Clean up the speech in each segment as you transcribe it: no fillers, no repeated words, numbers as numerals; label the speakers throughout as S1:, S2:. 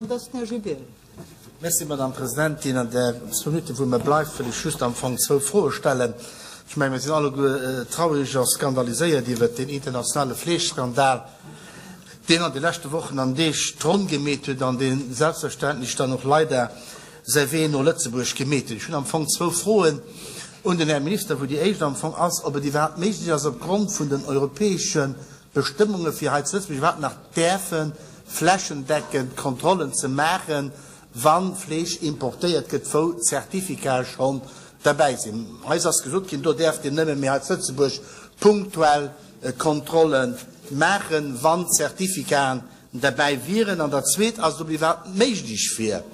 S1: Dat ass den Här Gibéryen.
S2: Merci, Madame Presidentin. An där zwou Minutten, wou mer bleift, wëll ech just am Fong zwou Froe stellen. Ech mengen, mir sinn alleguer traurig a skandaliséiert iwwert deen internationale Fleeschskandal, deen an de leschte Wochen an Deeg d'Ronn gemeet huet an dee selbstverständlech dann och leider säi Wee no Lëtzebuerg gemeet huet. Ech hunn am Fong zwou Froen un den Här Minister, wou déi éischt am Fong ass, ob et iwwerhaapt méiglech ass, opgrond vun den europäesche Bestëmmunge fir hei zu Lëtzebuerg iwwerhaapt nach däerfe flächendeckend Kontrollen ze maachen, wa Fleesch importéiert gëtt, wou Zertifikate schonn derbäi sinn. Eis ass gesot ginn, do däerft een nëmme méi hei zu Lëtzebuerg punktuell Kontrolle maachen, wann Zertifikaten derbäi wieren. An dat Zweet ass, ob iwwerhaapt méiglech wier,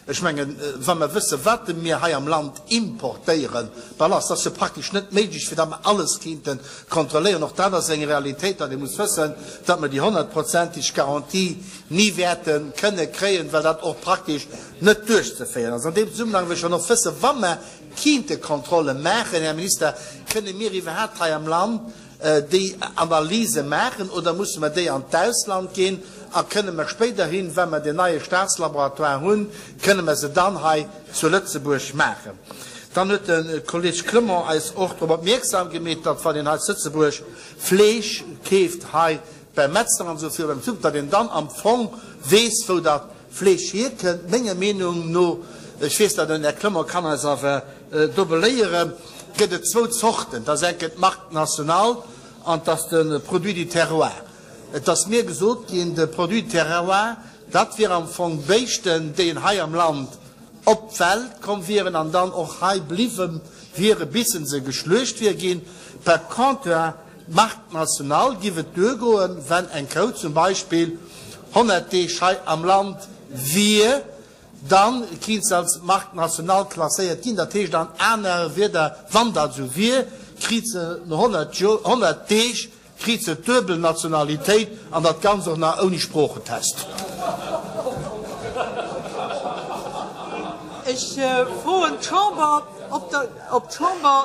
S2: ech mengen, wa mer wëssen, wat mir hei am Land importéieren, dann ass dat jo praktesch net méiglech, fir datt mer alles kéinte kontrolléieren. Och dat ass eng Realitéit, datt ee muss wëssen, datt mer déi honnertprozentig Garantie ni wäerte kënne kréien, well dat och praktesch net duerchzeféieren ass. An deem Zesummenhang wëll ech dann och wëssen, wa mer kéinte Kontrolle maachen, Här Minister, kënne mir iwwerhaapt hei am Land déi Analyse maachen oder musse mer déi an d'Ausland ginn a kënne mer spéiderhin, wa mer deen neie Staatslaboratoire hunn, kënne mer se dann hei zu Lëtzebuerg maachen? Dann huet de Kolleg Clement eis och drop opmierksam gemeet, datt wann een hei zu Lëtzebuerg Fleesch keeft, hei beim Metzler an esou viru beim Supermarkt, datt een dann am Fong weess, wou dat Fleesch hierkënnt. Menger Meenung no, ech weess dat, den Här Clement kann eis awer do beléieren, gëtt et zwou Zorten, dat ass enke d'Marque nationale an 't ass de Produit du terroir. Et ass mir gesot ginn, de Produit du terroir, dat wier am Fong Béischten, déi en hei am Land op d'Welt komm wieren an dann och hei bliwwe wiere bis se geschluecht wier ginn. Par contre, D'Marque nationale giff et duergoen, wenn eng Kou zum Beispill 100 Deeg hei am Land wier, dann kinnt se als Marque nationale klasséiert ginn. Dat heescht an anere Wierder, wann dat esou wier, kriit se no 100 Deeg kriit se d'duebel Nationalitéit an dat Ganzt och nach ouni Sproochentest.
S1: Ech froen d'Chamber, ob d'Chamber.